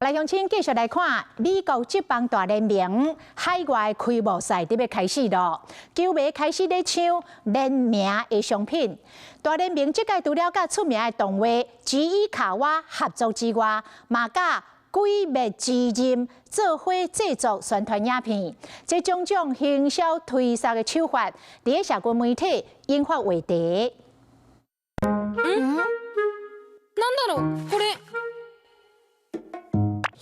來鄉親繼續來看美國職棒大聯盟海外開幕賽得欲開始囉，球迷開始咧搶聯名的商品。大聯盟這屆除了佮出名的動畫《吉伊卡哇》合作之外，嘛佮鬼滅之刃做伙製作宣傳影片，這種種行銷推捒的手法，佇咧社群媒體引發話題。嗯？なんだろうこれ。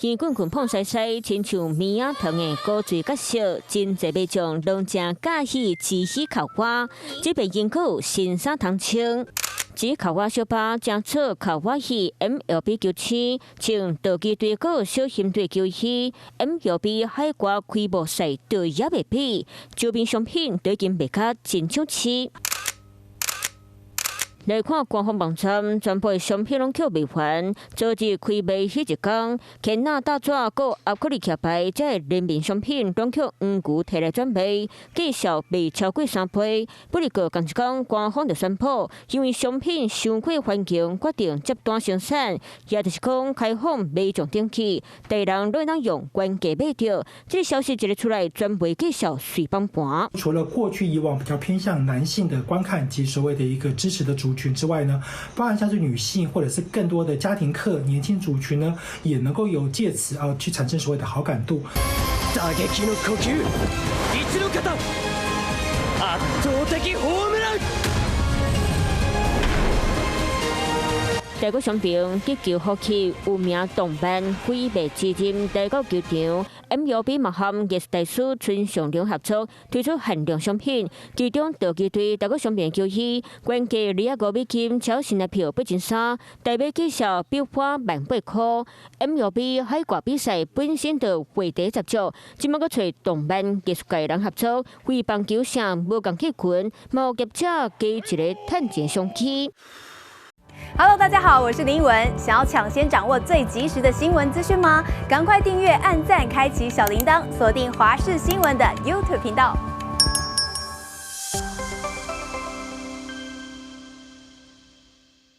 圓滾滾胖西西，親像棉仔糖的古錐角色，真濟民眾攏誠佮意吉伊卡哇。這擺𪜶閣有新衫通穿，吉伊卡哇小巴正出卡哇伊 MLB 球星，穿道奇隊閣小熊隊球衣，MLB 海外開幕賽都猶未比，周邊商品都已經賣甲真搶手。來看官方網站，全部的商品攏予賣完。昨日開賣彼一工，天那大紙閣阿克力克牌這个聯名商品攏予黃牛提來轉賣，價數賣超過3倍。不過仝一工，官方就宣布，因為商品傷過環境，決定接單生產，也就是講開放賣場登記，逐人攏會當用原價買著。這个消息一个出來，轉賣價數隨崩盤。除了過去以往比較偏向男性的觀看及所謂的一個支持的族群之外呢，包含像是女性或者是更多的家庭客、年輕族群呢，也能夠有借此啊去產生所謂的好感度。打擊の呼吸、いつの方、圧倒的ホームラン。台國商品擊球福氣有名動漫《鬼滅之刃》台國球場 MLB 嘛和藝術大師村上隆合作推出限量商品，其中道奇隊台國商品球衣原價25美金，超新的票83，台幣價數飆翻18,000塊。MLB 海外比賽本身就話題十足，這擺閣揣動漫藝術界人合作，非棒球城無仝客群，嘛予業者加一个趁錢商機。 Hello，大家好，我是林文。想要搶先掌握最及時的新聞資訊嗎？趕快訂閱、按讚、開啟小鈴鐺，鎖定華視新聞的 YouTube 頻道。